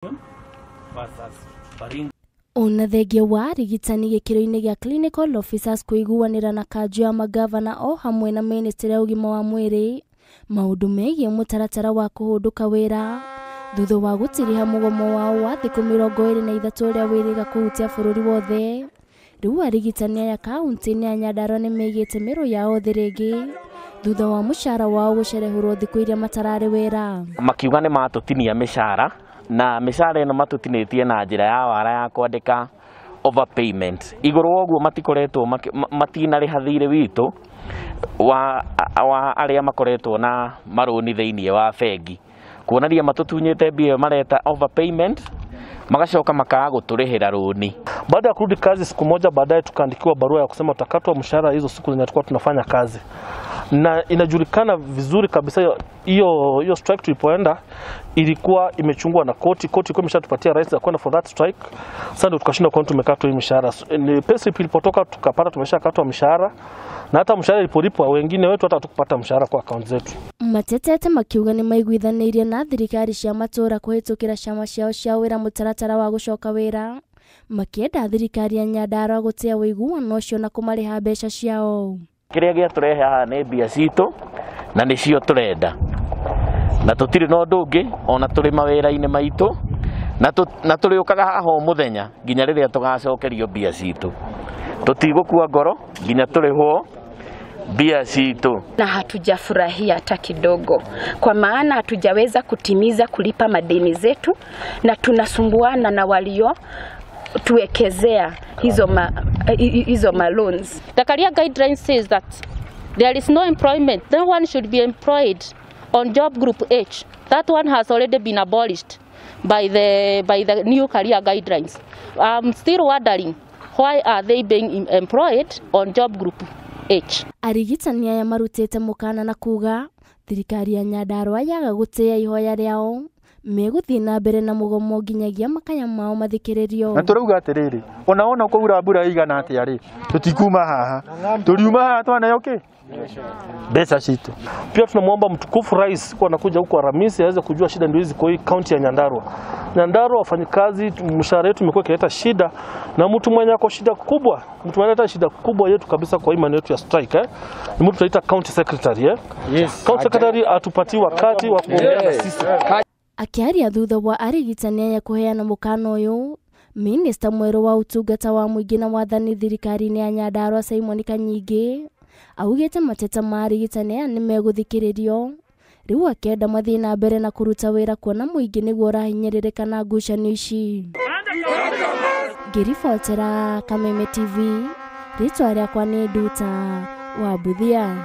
Versus Baringo. Ona thengia wa arigitani gĩkĩro-inĩ gĩa clinical officers kũiguanĩra na kanjũ ya magavana o hamwe na ministry ya ũgima wa mwĩrĩ maũndũ megiĩ mũtaratara wa kũhũndũka wĩra thutha wa gũtiriha mũgomo wao wa thikũ 23 ũrĩa wĩrĩga kũhutia bũrũri wothe. Rĩu arigitani aya kaunti-inĩ ya Nyandarua nĩmaigĩte mĩrũ yao thĩ rĩngĩ thutha wa mũcara wao gũcerehũrwo thikũ iria matararĩ wĩra. Makiuga nĩ matũtinia mĩcara na mĩcara ĩno matũtinĩtie na njĩra ya wara ya kwandĩka overpayment. Igũrũ wa ũguo matikoretwo matinarĩha thirĩ witũ wa arĩa makoretwo na marũni thĩinĩ wa bengi, kuonania matũtunyĩte mbia mareta overpayment, magacoka makaga gũtũrĩhĩra rũni. Baada ya kurudi kazi siku moja baadaye tukaandikiwa barua ya kusema tutakatwa mshahara hizo siku zenye tulikuwa tunafanya kazi. Na inajulikana vizuri kabisa hiyo strike tulipoenda ilikuwa imechungwa na koti. Koti ilikuwa imeshatupatia rights za kwenda for that strike. Sasa ndio tukashinda kwa tumekatwa hii mshahara. Ni payslip ilipotoka tukapata tumeshakatwa mshahara, na hata mshahara ilipolipwa wengine wetu hata hatukupata mshahara kwa account zetu. Matetete makiuga nĩ maiguithanĩirie na thirikari cia matũũra kũhĩtũkĩra ciama ciao cia wĩra mũtaratara wa gũcoka wĩra, makĩenda thirikari ya Nyandarua gũtĩa ũiguano ũcio na kũmarĩha mbeca ciao. Kĩrĩa gĩatũrehe haha nĩ mbia citũ na nĩcio tũrenda, na tũtirĩ na ũndũ ũngĩ ona tũrĩ mawĩra-inĩ maitũ, na tũrĩũkaga haha o mũthenya nginya rĩrĩa tũgacokerio mbia citũ. Tũtigũkua ngoro nginya tũrĩhwo mbia citũ. Na hatujafurahia hata kidogo, kwa maana hatujaweza kutimiza kulipa madeni zetu, na tunasumbuana na walio tuwekezea hizo ma loans. The career guidelines says that there is no employment. No one should be employed on job group H. That one has already been abolished by the new career guidelines. I'm still wondering why are they being employed on job group H. Arigitani aya marutĩte mũkana na kuga thirikari ya Nyandarua yaga gũtĩĩa ihoya rĩao megũthiĩ na mbere na mũgomo nginyagia makaya mao mathikĩrĩrio. Na tũrauga atĩrĩrĩ, ona wona kwaura mbura ĩigana atĩa rĩ, tũtikuma haha, tũriuma haha twaneo kĩ mbeca citũ. Pia tunamwomba mtukufu rais kwa anakuja huko Alhamisi aweze kujua shida ndio hizi kwa hii kaunti ya Nyandarua. Nyandarua wafanyikazi mshahara yetu imekuwa ikileta shida, na mtu mwenye ako shida kubwa, mtu mwenye analeta shida kubwa yetu kabisa kwa imani yetu ya strike ni mtu tunaita county secretary. Yes. County secretary atupatie wakati wa kuongea na sisi. Akiaria thutha wa arigitani aya kũheana mũkana ũyũ, minista mwerũ wa ũtungata wa mũingĩ na wathani thirikari-inĩ ya Nyandarua Simon Kanyingĩ augĩte mateta ma arigitani aya nĩmegũthikĩrĩrio. Rĩu akĩenda mathiĩ na mbere na kũruta wĩra kuona mũingĩ nĩguo ũrahinyĩrĩrĩka na ngucanio ici. Ngĩribotera Kameme TV, rĩtwa rĩakwa nĩ Nduta wa Mbuthia.